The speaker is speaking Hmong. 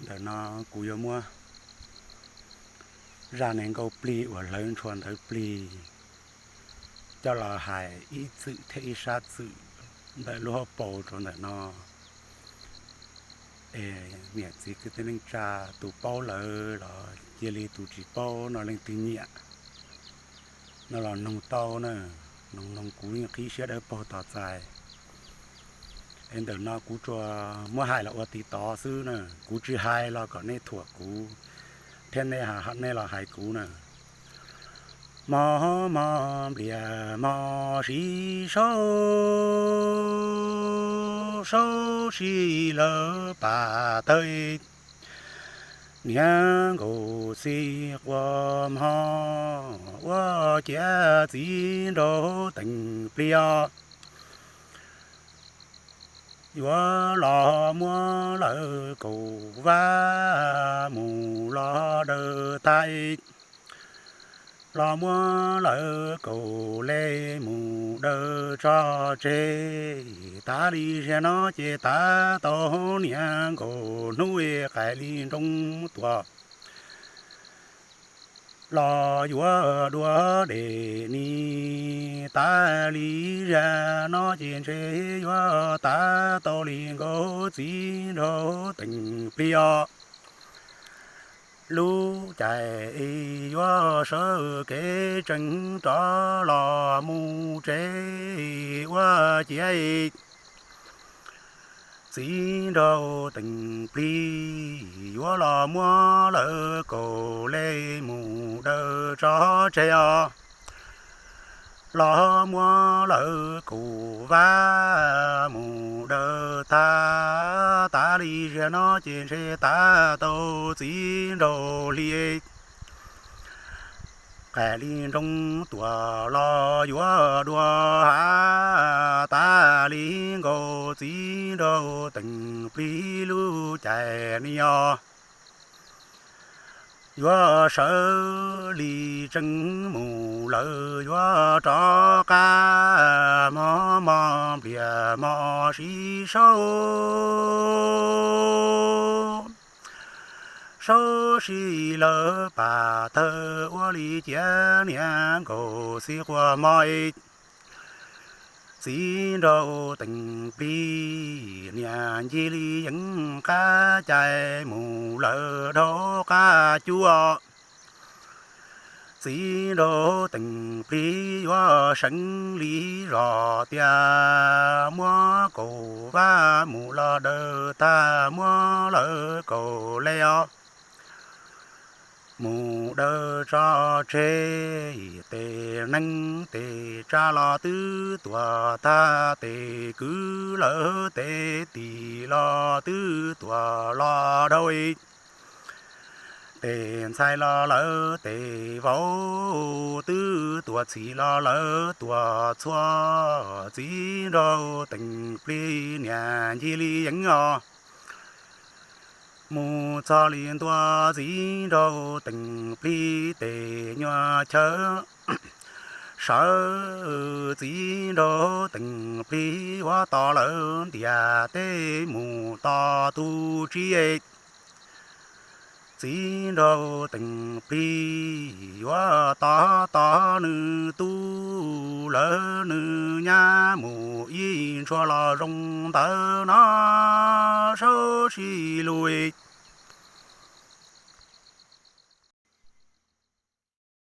Ntawm no kuv yuav muab zaj neeg nkauj plig uas hlawv ntshua ntawv plig coj los hais ib txwm thiab ib sab txwm ntawm lub hauv paus rau ntawm no. Es niam txiv kwv tij neej tsa, tus paub lawm los cia li, tus tsis paub no leej twg nyiam no los noog tau na, noog noog kuv yeej qhib siab dawb paug tos txais. Es ntawm no kuv tsuas muab hais los ua ti tod xwb na, kuv tsis hais los kom nej thuam kuv thiab nej, nej los hais kuv na. Mog mog nplias mog siv saub, saub sib lawv pam tawg, niag nkaus xib quas mog, ua ciav txiv nraug teem plig os. Yuav los muab lawv kaum vab mus los daws tag, los muab lawv kaum le mus daws tso tseg. Tav li ziag no ces tav tau niag nkaus hnub, qaim li nroo tuaj los yuav dua dej ni. Tav li ziag no ces ntshe yuav tav tau li nkaus txiv nraug teem plig os. Lub caij yuav sawv kev tseem rov los mus tsev, ua ciav txiv nraug teem plig yuav los muab lawv kaum le mus daws tso tseg os. Los muab lawv kaum vab mus daws tag, tav li ziag no ces ntshe tav tau txiv nraug hli, qaim li nroo tuaj los yuav dua hav. Tav li nkaus txiv nraug teem plig lub caij ni os, yuav sawv li tseem mus lawm yuav rov qab. Mog mog nplias mog siv saub, saub sib lawv pam tawg, ua li ciav niag nkaus xib quas mog, txiv nraug teem plig niam ncig li yeev qab cai mus lawm dhau qab cua. Txiv nraug teem plig yuav seev li zos tias muab kaum vab mus los daws tag, muab lawv kaum le os mus daws tso tseg. Tes neeg tes tsav los twb tuaj tag, tes kwv lawv tes tim los twb tuaj los dhau, tes ntxhais los lawv tes vauv, twb tuaj txhim los lawv tuaj txhua. Txiv nraug teem plig niam ncig li yeev os mus txog li ntua. Txiv nraug teem plig tes nyuag chaw sawv, txiv nraug teem plig yuav tos lawv ntiaj teb mus tos tus tsi. Txiv nraug teem plig yuav tos tos nws tub lawv nws nyab mus ib ntshua los zoo ntawd no, saub sib lus